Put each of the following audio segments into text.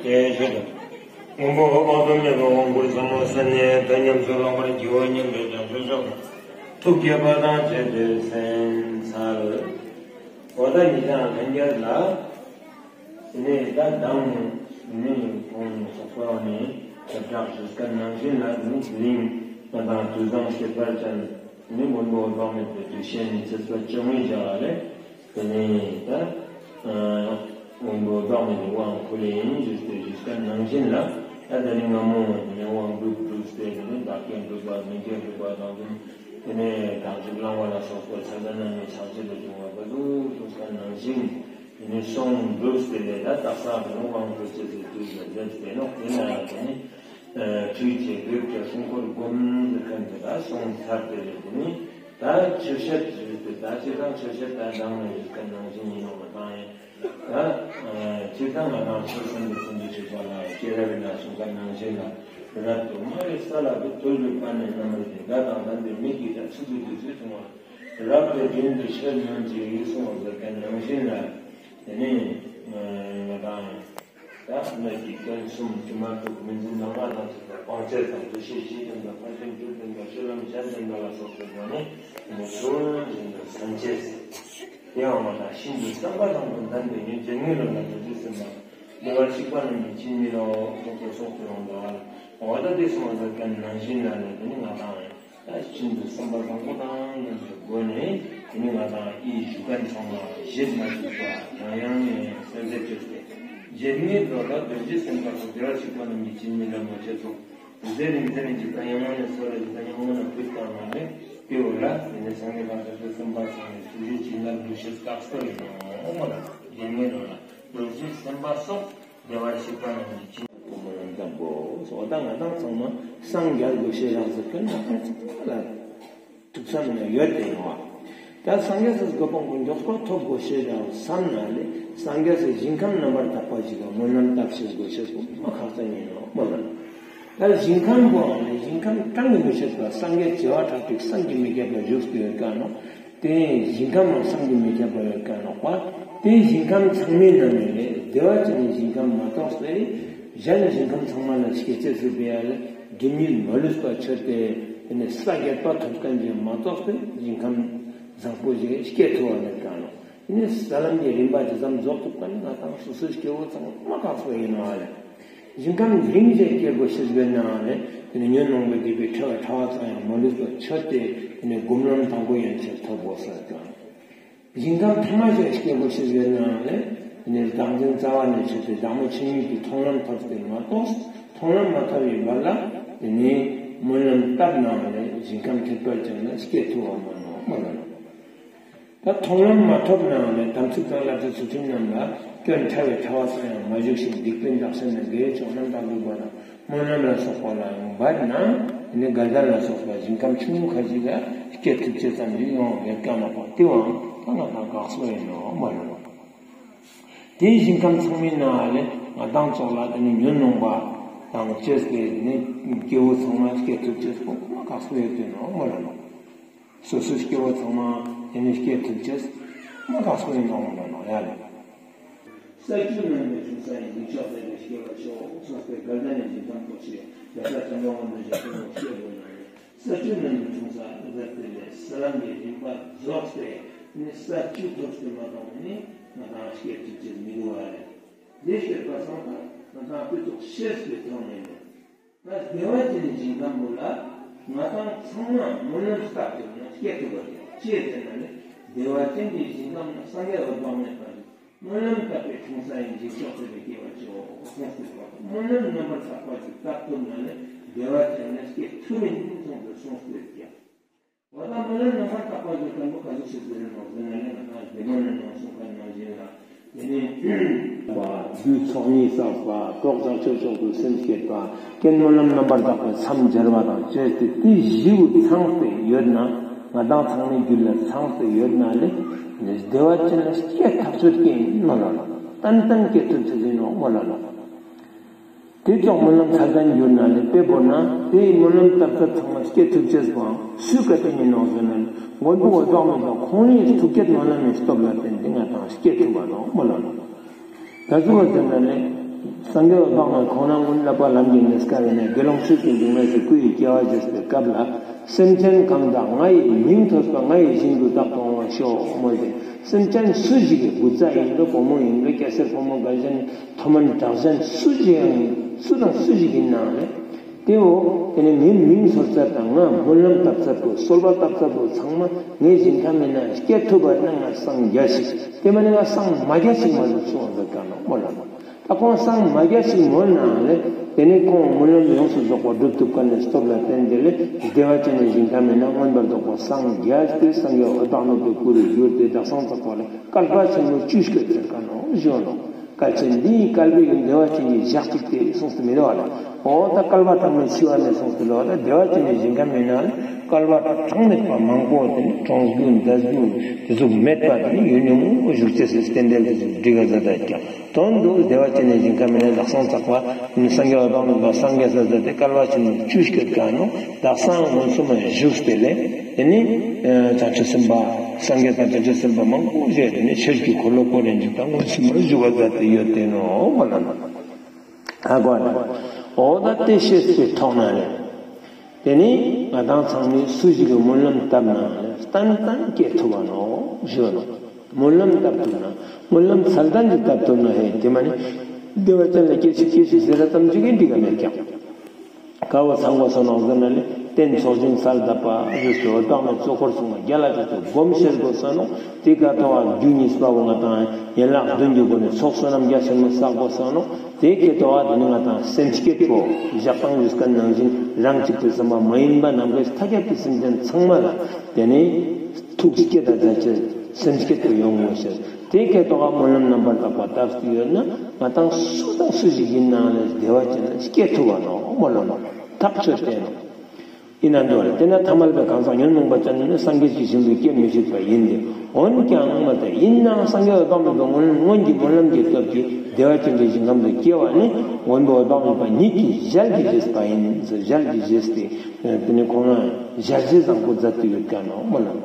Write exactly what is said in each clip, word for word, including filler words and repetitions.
དེ་བཞིན་དུ། དབང་པོ་དབང་དུ་མེད་པའི་དབང་བསྐུར་ཟབ་མོ་གསན་ནས་ད་ཉམས་སུ་བླང་བར་བགྱིའོ་སྙམ་པའི་བྱང་ཆུབ་མཆོག་ཐུགས་བསྐྱེད་པ་དང་བཅས་ཏེ་གསན་ཚར། འོ་ད་ཉེ་རང་ལྷན་རྒྱས་ལ། དེ་ནས་ད་མདང་ནི་ཁོང་ཚོགས་པ་ནས་ཁྱབ་བསྒྲགས་ཞུས་ཁན་ནང་བཞིན་ལ་དེ་ནི་དེ་རིང་ང་དང་དུས་བཟང་ཁྱད་པར་ཅན་དེ་ནི་མགོན་པོ་འོད་དཔག་མེད་པའི་གདུལ་ཞིང་ནས་ཚེས་པ་བཅོ་ལྔའི་ཞག་ལ་དེ་ནི་ད་མགོན་པོ་འོད་དཔག་མེད་པའི་དབང་བསྐུར་ཡིན་ཞུས་ཏེ་ཞུས་ཁན་ནང་བཞིན་ལ་ད་དེ་རིང་སྔ་མོ་དེ་ནི་དབང་སྒྲུབ་སྒྲུབས་ཏེ་དེ་ནི་བདག་བསྐྱེད་སྒྲུབ་པ་མན་ཆད་སྒྲུབ་པ་དང་དེ་ནི་བདག་སྒྲུབ་བླང་བ་ལ་སོགས་པ་ཚར་ཏེ་ནང་ནས་ཕྱག་ཆེན་དུ་བྱུང་བ་ག་ཟུག་གསུངས་ཁན་ནང་བཞིན། དེ་ནས་སོང་འགྲུབ་སྟེ་ལས་ད་དག་ས་དེ་ནི་དབང་བསྐུར་ཅེས་སི་དུས་ལ་སླེབས་ཏེ་ནོག་དེ་ན་ཡང་དེ་ནི་ཁྲུས་བྱས་འབེབས་ཀྱི་སྲུང་འཁོར་བསྒོམ་ཟེར་ཁན་དེ་ད་སོང་ཚར་ཏེ་ལས་དེ་ནི་ད་ཆོས་བཤད་ཞུས་ཏེ་ད་སྤྱིར་བཏང་ཆོས་བཤད་ད་མདང་ནས་ཞུས་ཁན་ནང་བཞིན་ཡིན་ནོག་མ་དང་ཡིན་ད་སྤྱིར་བཏང་ང་དང་ཆོས་གསན་པའི་ཚུལ་དུ་བྱེད་པ་ལ་སྐྱེ་རབས་ན་གསུངས་ཁན་ནང་བཞིན་ལ་རབ་ཏུ་མ་རིག་ས་ལ་གི་ཐོད་པའི་བར་ནས་རྣམ་པར་བསྒྱིངས་དགའ་དང་ལྡན་པའི་མིག་གིས་ད་ཚུལ་དུ་བསྡུས་ཚུལ་བྱུང་བ། རབ་ཏུ་རྒྱུན་དུ་ཆོས་ཉོན་ཅིག་ཡིད་གསུང་བ་ཟེར་ཁན་ནང་བཞིན་ལ། དེ་ནས་ང་དང་ད་གནད་ཀྱི་སྐྱོན་གསུམ་དྲི་མ་དྲུག་མི་འཛིན་སྣང་བ་དང་བཅས་པ་སྤང་བྱ་དང་འདུ་ཤེས་བཞི་ལྡན་པ་ཕར་ཕྱིན་དྲུག་ལྡན་པ་སྤྱོད་ལམ་བརྒྱད་ལྡན་པ་ལ་སོགས་པའི་སྒོ་ནས་དེ་ནས་ཚུལ་བཞིན་དུ་གསན་ཅེས། དེ་ཡང་ང་དང་ཤིན་ཏུ་བསམ་པ་དང་དུ་ལྡན་པའི་ཉོན་ཅིག་ངེས་ལ་ལ་དུ་འདུ་སེམས་དང་བདེ་བར་གཤེགས་པ་རྣམས་ཀྱི་སྦྱིན་སྨིན་ནོ་སོགས་པའི་ཚོགས་སུ་ཡོང་དོ། འོ་ད་དེ་གསུངས་པ་ཟེར་ཁན་ནང་བཞིན་ལ་ནི་དེ་ནི་ང་དང་། ད་ཤིན་ཏུ་བསམ་པ་བཟང་པོ་དང་ལྡན་པའི་སྒོ་ནས་དེ་ནི་ང་དང་ཡིད་ཞུ་ཁན་ཚང་མ་བརྗེད་མ་བཅུག་པ་ཡང་ཡང་ནས་གསན་མཛད་བཅོས་ཏེ་རྗེ་ཉིད་འགྲོ་ལ་རྡོ་རྗེ་སེམས་དཔའ་སོགས་བདེ་བར་གཤེགས་པ་རྣམས་ཀྱི་སྦྱིན་སྨིན་ལ་མོས་ཆེ་སོགས་ཟེར་རིང་ཟེར་རིང་ཅིག་ད་ཡང་ནས་སོ་ར་ཅིག་ད་ཡང་ནས་ཕུལ་བཏང་ནང་ནས་དེ་འོ་ལ་དེ་ནས་སངས་རྒྱས་བཅོམ་ལྡན་འདས་སེམས་དཔའ་ཚང་མས་ཐུགས་རྗེ་བྱིན་རླབས་འདུ་ཤེས་དཀགས་པོ་ཡིན་ནོ་མ་ལ་རྗེ་ཉིད་འགྲོ་ལ་རྡོ་རྗེ་སེམས་དཔའ་སོགས། བདེ་བར་གཤེགས་པ་རྣམས་ཀྱི་སྦྱིན་སྨོན་ལམ་བཏབ་བོ། འོ་ད་ང་དང་ཚང་མ་སངས་རྒྱས་དགོས་ཤེས་རང་ཟེར་ཁན་ང་དང་ཚང་མ་ལ་ཐུགས་བསམ་ནང་ཡོད་དེ་ཡོང་བ། ད་སངས་རྒྱས་སི་གོ་འཕང་པོ་མགྱོགས་པ་ཐོབ་དགོས་ཤེས་རང་བསམ་ན་ལེ་སངས་རྒྱས་སི་ཞིང་ཁམས་རྣམ་པར་དག་པ་ཞིག་ལ་སྨོན་ལམ་བཏབ་ཤེས་དགོས་ཤེས་པོ་མ་ཁག་ཅན་ཡིན་ནོ་མ་ལ་ནོ། ད་ཞིང་ཁམས་པོ་ལེ་ཞིང་ཁམས་གྲངས་ཀྱིས་མི་ཆོད་པ་སངས་རྒྱས་བྱེ་བ་ཁྲག་ཁྲིག་བསམ་གྱིས་མི་ཁྱབ་པ་བཞུགས་ཏེ་ཡོད་ཀ་ནོ། དེ་ཞིང་ཁམས་ལ་བསམ་གྱིས་མི་ཁྱབ་པ་ཡོད་ཀ་ནོག་པ། དེ་ཞིང་ཁམས་ཚང་མའི་ནང་ནས་ལས་བདེ་བ་ཅན་གྱི་ཞིང་ཁམས་མ་གཏོགས་ཏེ་གཞན་ཞིང་ཁམས་ཚང་མ་ལ་སྐྱེ་ཅེས་སུ་བེ་ཡ་ལ་སྒྲིབ་གཉིས་མ་ལུས་པ་ཆོད་དེ་དེ་ནས་ས་བརྒྱད་པ་ཐོབ་ཁན་ཞིག་མ་གཏོགས་ཏེ་ཞིང་ཁམས་བཟང་པོ་ཞིག་སྐྱེ་ཐུབ་པ་མེད་ཀ་ནོག། དེ་ནས་ས་ལམ་གྱི་རིམ་པ་ཇི་ཙམ་རྫོགས་ཐུབ་ཀ་ནི་ང་དང་སོ་སོའི་སྐྱེ་བོ་ཚང་མ་ཁག་པོ་ཡིན་ནོག་ལེ། ཞིང་ཁམས་རིམ་བཞིན་སྐྱེ་དགོས་ཤེས་ཡོད་ནའང་ལེ། དེ་ནི་ཉོན་མོངས་པའི་སྒྲིབ་པའི་ཕྲ་བ་ཕྲ་བ་ཙམ་ཡང་མ་ལུས་པ་ཆོད་དེ་དེ་ནི་སྒོམ་ལམ་དང་པོ་ཡན་ཆད་ཐོབ་བོ་ཟེར་ཀྱང་། ཞིང་ཁམས་ཐ་མ་ཞིག་སྐྱེ་དགོས་ཤེས་ཡོད་ནའང་ལེ། དེ་ནི་བདག་འཛིན་རྩ་བ་ནས་ཆོད་དེ་བདག་མེད་ཆོས་ཉིད་ཀྱི་མཐོང་ལམ་ཐོབ་སྟེ་མ་གཏོགས་མཐོང་ལམ་མ་ཐོབ་པའི་བར་ལ་དེ་ནི་སྨོན་ལམ་བཏབ་ནའང་ལེ་ཞིང་ཁམས་ཐེག་པ་ཅན་ལ་སྐྱེ་ཐུབ་བ་མ་ནོག་མ་ལ་ནོག། ད་མཐོང་ལམ་མ་ཐོབ་ནའང་ནི་དམ་ཚིག་དང་བསླབ་བྱའི་ཚུལ་ཁྲིམས་རྣམས་ལ་སྐྱོན་ཕྲ་བའི་ཕྲ་བ་ཙམ་ཡང་མ་ཞུགས་ཤིང་སྡིག་པའི་བདག་སེམས་ནི་དགེ་བའི་ཕྱོགས་རྣམ་དག་སྒྲུབ་པ་དང་སྨོན་ལམ་ལ་སོགས་པ་ལ་ཡང་འབད་ན་ནི་དགའ་ལྡན་ལ་སོགས་པ་ཞིང་ཁམས་ཆུང་ངུ་ཁ་ཅིག་ལ་སྐྱེ་ཐུབ་ཅེས་ཙམ་ཞིག་ཡོང་བའི་ཀ་མ་པ་དེ་བའང་ད་ང་དང་དཀགས་པོ་ཡིན་ནོ་མ་ལ་ནོ། དེའི་ཞིང་ཁམས་ཚང་མའི་ནང་ལས་ང་དང་ཙོགས་ལ་དེ་ནི་ཉོན་མོངས་པ་དང་བཅས་པའི་ནི་སྐྱེ་བོ་ཚང་མ་སྐྱེ་ཐུབ་ཅེས་པོ་མ་དཀགས་པོ་ཡོད་དེ་ནོ་མ་ལ་ནོ། སོ་སོའི་སྐྱེ་བོ་ཚང་མ་དེ་ནི་སྐྱེ་ཐུབ་ཅེས་མ་དཀགས་པོ་ཡིན་ནོ་མ་ལ་ནོ་ཡ་ལེ། ས་བཅུ་རྣམས་ནི་འཁྲུངས་ས་ཡིན། འཇིགས་ཆོག་ལྡན་པའི་སྐྱེ་བར་ཤོག་གསུངས་ཏེ་དགའ་ལྡན་ནི་འཇིགས་དང་པོ་ཆེ་རྒྱལ་སྲས་བྱམས་པ་མངོན་པར་རྫོགས་པའི་སྐྱེ་བོ་ན་ནི་ས་བཅུ་རྣམས་ནི་འཁྲུངས་ས་ཟེར་ཏེ་ལས་ས་ལམ་གྱི་རིམ་པ་རྫོགས་ཏེ་ནི་ས་བཅུ་ཐོབ་སྟེ་མ་གཏོགས་ནི་ང་དང་སྐྱེ་ཐུབ་ཅེས་མི་འདུག་བ་རེད། དེ་སྐྱེས་པ་སང་ད་ང་དང་དེ་ཚོ་ཤེས་པའི་ཐོག་ནས་ནི། ད་བདེ་བ་ཅན་གྱི་ཞིང་ཁམས་པོ་ལ་ང་དང་ཚང་མ་སྨོན་ལམ་བཏབ་སྟེ་ན་སྐྱེ་ཐུབ་པ་རེད། ཅི་ཟེར་ན་ནི་བདེ་བ་ཅན་གྱི་ཞིང་ཁམས་ན་སངས་རྒྱས་འོད་དཔག་མེད་པ་ཞིག་སྨོན་ལམ་བཏབ་པའི་འཁྲུངས་ས་ཡིན། འཇིགས་ཆོག་ལྡན་པའི་སྐྱེ་བར་ཤོག་གསུངས་ཏེ་སྨོན་ལམ་རྣམ་པར་དག་པ་ཞིག་བཏབ་ཐུབ་ན་ནི་བདེ་བ་ཅན་ན་སྐྱེ་ཐུབ་ཡིན་གསུངས་ཏེ་གསུངས་ཏེ་ཀྱང་། འོ་ད་སྨོན་ལམ་རྣམ་པར་དག་པ་ཞིག་དང་པོ་ག་ཟུག་ཞིག་ཟེར་ནོ་ཟེར་ན་ནི་ང་དང་བདེ་མོ་ནས་ནང་གསུངས་པ་ནང་བཞིན་ལ། དེ་ནས་པ་རྒྱུའི་ཚོགས་གཉིས་བསགས་པ་གྲོགས་བདག་ཆོས་མཆོག་ཏུ་སེམས་བསྐྱེད་པ་རྐྱེན་སྨོན་ལམ་རྣམ་པར་དག་པ་མཚམས་སྦྱར་བ་དང་བཅས་ཏེ་དེ་བཞི་བོ་ཚང་སྟེ་ཡོད་ན་ང་དང་ཚང་མའི་རྒྱུད་ལ་ཚང་སྟེ་ཡོད་ན་ལེ་ནི་བདེ་བ་ཅན་ལ་སྐྱེ་ཐག་ཆོད་ཀྱི་ཡིན་མ་ལ་ལ་ཏན་ཏན་སྐྱེ་ཐུབ་ཅེས་ཡིན་ནོ་མ་ལ་ལ། དེ་ཙོགས་སྨོན་ལམ་ཚར་ཁན་གྱུར་ན་ལེ་དཔེ་བོར་ན་དེའི་སྨོན་ལམ་བཏབ་ཚར་ཚང་མ་སྐྱེ་ཐུབ་ཅེས་པོའང་སུའི་བཀའ་དྲིན་ཡིན་ནོ་ཟེར་ན་ལེ་མགོན་པོ་འོད་དཔག་མེད་པ་ཁོང་ཉིད་ཐུགས་བསྐྱེད་སྨོན་ལམ་མི་སྟོབས་ལ་བརྟེན་ཏེ་ང་དང་སྐྱེ་ཐུབ་པ་ནོ་མ་ལ་ལ། ད་ཟུག་པ་ཟེར་ན་ལེ། སངས་རྒྱས་འོད་དཔག་མེད་ཁོང་རང་ཀུན་བསླབ་པ་ལམ་གྱི་གནས་སྐབས་ནས་དགེ་སློང་ཚུལ་གྱི་འབྱུང་གནས་སུ་སྐུ་ཡི་སྐྱེ་བ་བཞེས་པའི་སྐབས་ལ། སེམས་ཅན་གང་དག་ང་ཡི་མིང་ཐོས་པ་ང་ཡི་ཞིང་དུ་བདག་ཏུ་འོང་བར་ཤོག་མོལ་ཏེ། སེམས་ཅན་སུ་ཞིག་གི་བུ་ཚ་ཡིན་འགྲོ་བུ་མོ་ཡིན་འགྲོ་སྐྱ་སེར་ཕོ་མོ་དགའ་ཞན་མཐོ་དམན་དྲག་ཞན་སུ་ཞིག་ཡང་སུ་དང་སུ་ཞིག་ཡིན་ནའང་ལེ། དེ་འོ་དེ་ནི་ངའི་མིང་ཐོས་ཚད་དང་ང་སྨོན་ལམ་བཏབ་ཚད་པོ་གསོལ་བ་བཏབ་ཚད་པོ་ཚང་མ་ངའི་ཞིང་ཁམས་མི་ནང་སྐྱེ་ཐུབ་པ་ན་ང་སངས་རྒྱས་ཤིག་དེ་མ་ནི་ང་སངས་མ་རྒྱས་ཤིག་མ་ཟེར་ཚུལ་ཡོང་ཟེར་ཀ་ནོག་མོལ་ལ། ད་ཁོང་སངས་མ་རྒྱས་ཤིག་མོལ་ནའང་ལེ། དེ་ནི་ཁོང་སྨོན་ལམ་ཡོངས་སུ་རྫོགས་པ་སྒྲུབ་ཐུབ་ཁན་ནི་སྟོབས་ལ་བརྟེན་ཏེ་ལེ། བདེ་བ་ཅན་ནི་ཞིང་ཁམས་མི་ནང་མངོན་པར་རྫོགས་པར་སངས་རྒྱས་ཏེ་སངས་རྒྱས་འོད་དཔག་མེད་པའི་སྐུ་རུ་གྱུར་ཏེ་དག་སང་ཚགས་པ་ལ་བསྐལ་པ་ཆེན་མོ་བཅུ་སྐྱོད་ཟེར་ཀ་ནོག་ཞུ་ནོག་བསྐལ་ཆེན་འདི་ཡི་བསྐལ་པའི་ཡུན་བདེ་བ་ཅན་གྱི་ཞག་གཅིག་སྟེ་གསུངས་ཏེ་མི་འདུག་བ་ལེ། འོ་ད་བསྐལ་པ་གྲངས་མེད་འཆི་བ་ནས་གསུངས་ཏེ་ལོ། ད་བདེ་བ་ཅན་ནི་ཞིང་ཁམས་མི་ནང་ལ་བསྐལ་པ་གྲངས་མེད་པ་མང་པོ་དེ་ནི་གྲོངས་རྒྱུ་འདས་རྒྱུ་དེ་ཚོ་མེད་པ་དེ་ནི་ཡུན་རིང་པོ་བཞུགས་ཅེས་སི་རྟེན་འབྲེལ་དེ་ཚོ་འགྲིག་ག་ཟེར་ད་ཀྱང་དོན་དུ་བདེ་བ་ཅན་ནི་ཞིང་ཁམས་མི་ནང་དག་སང་ཚགས་པ་ནི་སངས་རྒྱས་འོད་དཔག་མེད་པ་སངས་རྒྱས་ས་ཟེར་ཏེ་བསྐལ་པ་ཆེན་མོ་བཅུ་སྐྱོད་ཀ་ནོག་དག་སང་མངོན་སུམ་མ་བཞུགས་ཏེ་ལེ། དེ་ནི་བྱང་ཆུབ་སེམས་དཔའ་སངས་རྒྱས་དང་བྱང་ཆུབ་སེམས་དཔའ་མང་པོ་ཞིག་དེ་ནི་ཆོས་ཀྱི་འཁོར་ལོ་བསྐོར་རིན་ཅིག་དང་མངོན་སུམ་མ་བཞུགས་པ་མཛད་དེ་ཡོད་དེ་ནོག་མོལ་ལ། ཨ་གོ་ནི། འོ་ད་དེ་ཤེས་པའི་ཐོག་ནས་ལེ། དེ་ནི་ང་དང་ཚང་མས་སུ་ཞིག་གི་སྨོན་ལམ་བཏབ་ན་ལེ་ཏན་ཏན་སྐྱེ་ཐུབ་བ་ནོག་ཞུ་ནོག་སྨོན་ལམ་བཏབ་ཐུབ་ན་སྨོན་ལམ་ཚད་ལྡན་གྱི་བཏབ་ཐུབ་ན་ཧེ་དེ་མ་ནི་བདེ་བ་ཅན་ལ་སྐྱེ་ཤིག་སྐྱེ་ཤིག་ཟེར་ར་ཙམ་ཅིག་གིས་འགྲིག་ག་མེད་ཀྱང་། ཀ་བོ་ཚང་དགོས་སོ་ནོག་ཟེར་ན་ལེ། རྟེན་ཚོགས་ཞིང་གསལ་གདབ་པ་རེས་སུ་འོད་དཔག་མེད་གཙོ་འཁོར་སོང་བ་རྒྱ་ལ་ཅིག་ཏུ་སྒོམ་ཤེས་དགོས་སོ་ནོག་དེ་ཀ་ཐོག་རྒྱུ་གཉིས་པ་བོ་ང་དང་ཡན་ལག་བདུན་གྱི་སྒོ་ནས་ཚོགས་བསོད་ནམས་རྒྱ་ཆེན་མོ་བསགས་དགོས་སོ་ནོག་དེ་ཀ་ཐོག་དེ་ནི་ང་དང་སེམས་བསྐྱེད་པོ་ཞག་དང་ཡུལ་སྐད་ནང་བཞིན་རང་གཅིག་པུའི་བསམ་པ་མ་ཡིན་པ་ནམ་མཁའི་མཐའ་ཁྱབ་ཀྱི་སེམས་ཅན་ཚང་མ་ལ་དེ་ནི་ཐུགས་བསྐྱེད་དང་མཛད་ཅེས་སེམས་བསྐྱེད་པོ་ཡོང་ངོ་ཤེས། དེ་ཀ་ཐོག་སྨོན་ལམ་རྣམ་པར་དག་པ་བཏབ་སྟེ་ཡོད་ན་ང་དང་སུ་དང་སུ་ཞིག་ཡིན་ནའང་ལེ་བདེ་བ་ཅན་ལ་སྐྱེ་ཐུབ་བ་ནོག་སྨོན་ལམ་ཐག་ཆོད་དེ་ནོག་ཡིན་ན་འདོད་རེ། དེ་ན་ཐ་མལ་པའི་གང་ཟག་ཉོན་མོངས་པ་ཅན་ནི་སངས་རྒྱས་ཀྱི་ཞིང་དུ་སྐྱེ་མི་སྲིད་པ་ཡིན་ཏེ། འོན་ཀྱང་མ་དེ་ཡིན་ནའང་སངས་རྒྱས་འོད་དཔག་མེད་པའི་སྔོན་སྔོན་གྱི་སྨོན་ལམ་གྱི་སྟོབས་ཀྱིས་བདེ་བ་ཅན་གྱི་ཞིང་ཁམས་སུ་སྐྱེ་བ་ནི་མགོན་པོ་འོད་དཔག་མེད་པ་ཉིད་ཀྱིས་ཞལ་གྱིས་བཞེས་པ་ཡིན་ཟེར། ཞལ་གྱིས་བཞེས་ཏེ་དེ་ནི་ཁོང་རང་ཞལ་བཞེས་བཟང་པོ་མཛད་དེ་ཡོད་ཀྱག་ནོག་སྨོན་ལམ།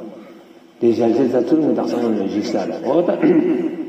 དེ་ཞལ་བཞེས་མཛད་ཚུལ་ནི་དག་སང་ལ་ཞུས་ས་རེད། འོ་ད།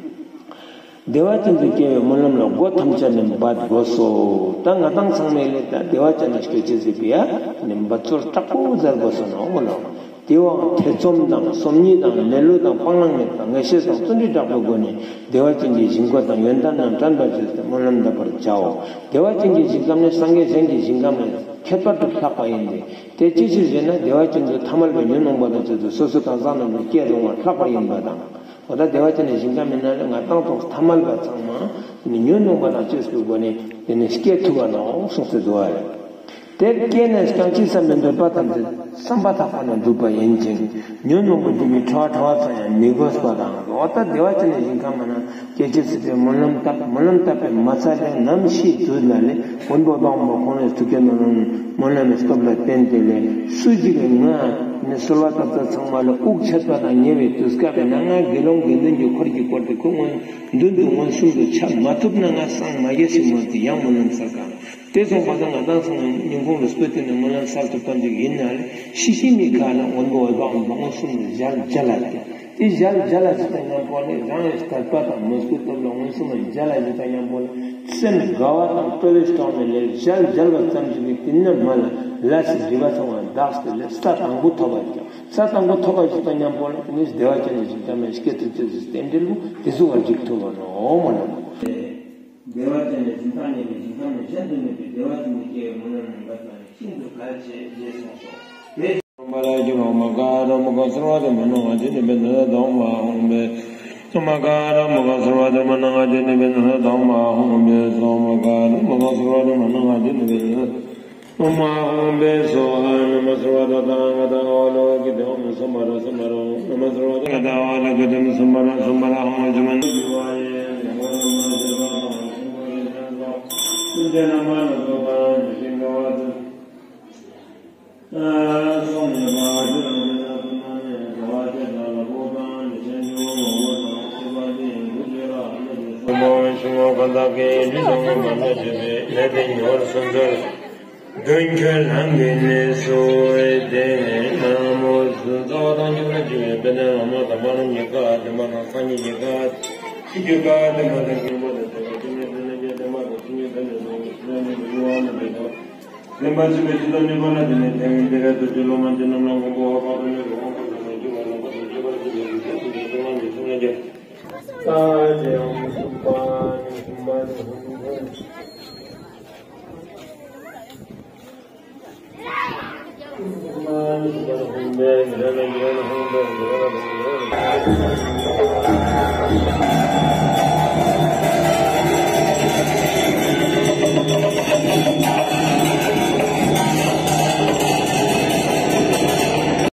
བདེ་བ་ཅན་དུ་སྐྱེ་བའི་སྨོན་ལམ་ལ་སྒོ་ཐམས་ཅད་ནས་འབད་དགོས་སོ། ད་ང་དང་ཚང་མས་ལེ་ད་བདེ་བ་ཅན་ལ་སྐྱེ་ཅེས་སི་ཕི་ཡ་ནི་འབད་རྩོལ་དྲག་པོ་མཛད་དགོས་སོ་ནོག་སྨོན་ལམ། དེ་བའང་ཐེ་ཚོམ་དང་སོམ་ཉི་དང་ལེ་ལོ་དང་སྤང་བླང་མེད་པ་ངེས་ཤེས་དང་བརྩོན་འགྲུས་དྲག་པོའི་སྒོ་ནས་བདེ་བ་ཅན་གྱི་ཞིང་བཀོད་དང་ཡོན་ཏན་རྣམས་དྲན་པར་བྱས་ཏེ་སྨོན་ལམ་འདེབས་པར་བྱའོ། བདེ་བ་ཅན་གྱི་ཞིང་ཁམས་ནི་སངས་རྒྱས་གཞན་གྱི་ཞིང་ཁམས་ལས་ཁྱད་པར་དུ་ལྷག་པ་ཡིན་ཏེ། དེ་ཅི་ཕྱིར་ཞེ་ན་བདེ་བ་ཅན་དུ་ཐ་མལ་པའི་ཉོན་མོངས་པ་དང་བཅས་ཏེ་སོ་སོ་གང་ཟག་རྣམས་ལ་སྐྱེ་རུང་བ་ལྷག་པ་ཡིན་པ་དང་། འོ་ད་བདེ་བ་ཅན་ནི་ཞིང་ཁམས་མི་ནང་ལ་ང་དང་ཐོག་ཐ་མལ་པ་ཚང་མ་ཉོན་མོངས་པ་དང་བཅས་པའི་སྒོ་ནས་དེ་ནི་སྐྱེ་ཐུབ་བ་ནོག་གསུངས་ཏེ་འདུག་པ་རེད། དེར་སྐྱེས་ནས་ཀྱང་ཅི་བསམ་པའི་འདོད་པ་ཐམས་ཅད་བསམ་པ་ཐག་པ་ནས་འགྲུབ་པ་ཡིན་ཅིང་ཉོན་མོངས་པ་སྒྲིབ་པའི་འཁྲུལ་བ་འཁྲུལ་བ་ཙམ་ཡང་མི་དགོས་པ་དང་། འོ་ད་བདེ་བ་ཅན་ནི་ཞིང་ཁམས་མི་ནང་སྐྱེ་ཅེས་སི་ཕི་ཡ་སྨོན་ལམ་བཏབ། སྨོན་ལམ་བཏབ་པའི་མ་ཚད་ཀྱང་ནམ་ཤི་དུས་ལ་ལེ་མགོན་པོ་འོད་དཔག་མེད་པ་ཁོང་ལས་ཐུགས་བསྐྱེད་སྨོན་ལམ་སྨོན་ལམ་མི་སྟོབས་ལ་བརྟེན་ཏེ་ལེ་སུ་ཞིག་གིས་ང་ནི་གསོལ་བ་བཏབ་ཚད་ཚང་མ་ལ་དབུགས་ཆད་པ་དང་ཉེ་བའི་དུས་སྐབས་ན་ང་དགེ་སློང་དགེ་འདུན་གྱི་འཁོར་གྱིས་བསྐོར་ཏེ་ཁོ་མདུན་དུ་མངོན་སུམ་དུ་ཆ་མ་ཐུབ་ན་ང་སངས་མ་རྒྱས་ཤིག་མོལ་ཏེ་ཡང་སྨོན་ལམ་གསལ་ག། དེ་སོང་པ་ད་ང་དང་ཚང་མ་སྙིང་ཁོང་ལ་སྤོས་ཏེ་ནི་སྨོན་ལམ་གསལ་ཐུབ་ཐབས་ཅིག་ཡིན་ན་ལེ་ཤི་ཤི་མི་ཁ་ལ་མགོན་པོ་འོད་དཔག་མེད་པ་མངོན་སུམ་དུ་ཞལ་མཇལ་ལ་ཡ། དེ་ཞལ་མཇལ་ལ་ཞིག་དང་མཉམ་པོ་ལེ་རང་གི་དད་པ་དང་མོས་གུས་སྟོབས་ལ་མངོན་སུམ་ལ་མཇལ་ལ་ཞིག་དང་མཉམ་པོ་ལེ་སེམས་དགའ་བ་དང་སྤྲོ་བའི་སྟོང་ནས་ལེ་ཞལ་མཇལ་བ་ཙམ་ཞིག་གིས་དེ་ནས་མ་ལ་ལས་སི་སྒྲིབ་པ་ཚང་མ་དག་སྟེ་ལེ་ས་དང་པོ་ཐོབ་པ་ཞིག་ས་དང་པོ་ཐོབ་པ་ཞིག་དང་མཉམ་པོ་ལེ་དེ་ནས་བདེ་བ་ཅན་ནི་ཞིང་ཁམས་ལ་སྐྱེ་ཐུབ་ཅེས་སི་རྟེན་འབྲེལ་བོ་དེ་ཟུག་བ་ཞིག་ཐོབ་པ་ནོག་མོལ་ལ། བདེ་བ་ཅན་ནི་ཞིང་ཁམས་ཉིད་ལས་ཞིང་ཁམས་ནི་གཞན་དུ་མེད་པའི་བདེ་བ་ཅན་དུ་སྐྱེ་བའི་སྨོན་ལམ་རྣམ་པ་ཚང་ནི་ཤིན་ཏུ་གལ་ཆེ་ཞེས་གསུངས་སོ། དེ་སོང་པ་ལ་ཀྱི་མ་མ་ཀ་ར་མ་ཀ་སར་བ་དེ་མ་ནང་ང་ཅི་ནི་བེ་ན་ད་མ་ཧོང་བེ། སོ་མ་ཀ་ར་མ་ཀ་སར་བ་དེ་མ་ནང་ང་ཅི་ནི་བེ་ན་ད་མ་ཧོང་བེ། སོ་མ་ཀ་ར་མ་ཀ་སར་བ་དེ་མ་ནང་ང་ཅི་ནི་བེ་ན་ད་མ་ཧོང་བེ། སོ་ཨ་ན་མ་སར་བ་དེ་ད་ང་ད་ཨ་ལོ་ཀི་དེ་ཧོང་སོ་མ་ར་སོ་མ་ར་ཧོང་ན་མ་སར་བ་དེ་ང་ད་ཨ་ལོ་ཀི་དེ་སོ་མ་ར་སོ་མ་ར་ཧོང་ཅི་མ་ནི་བེ་ཝ་ཡེ།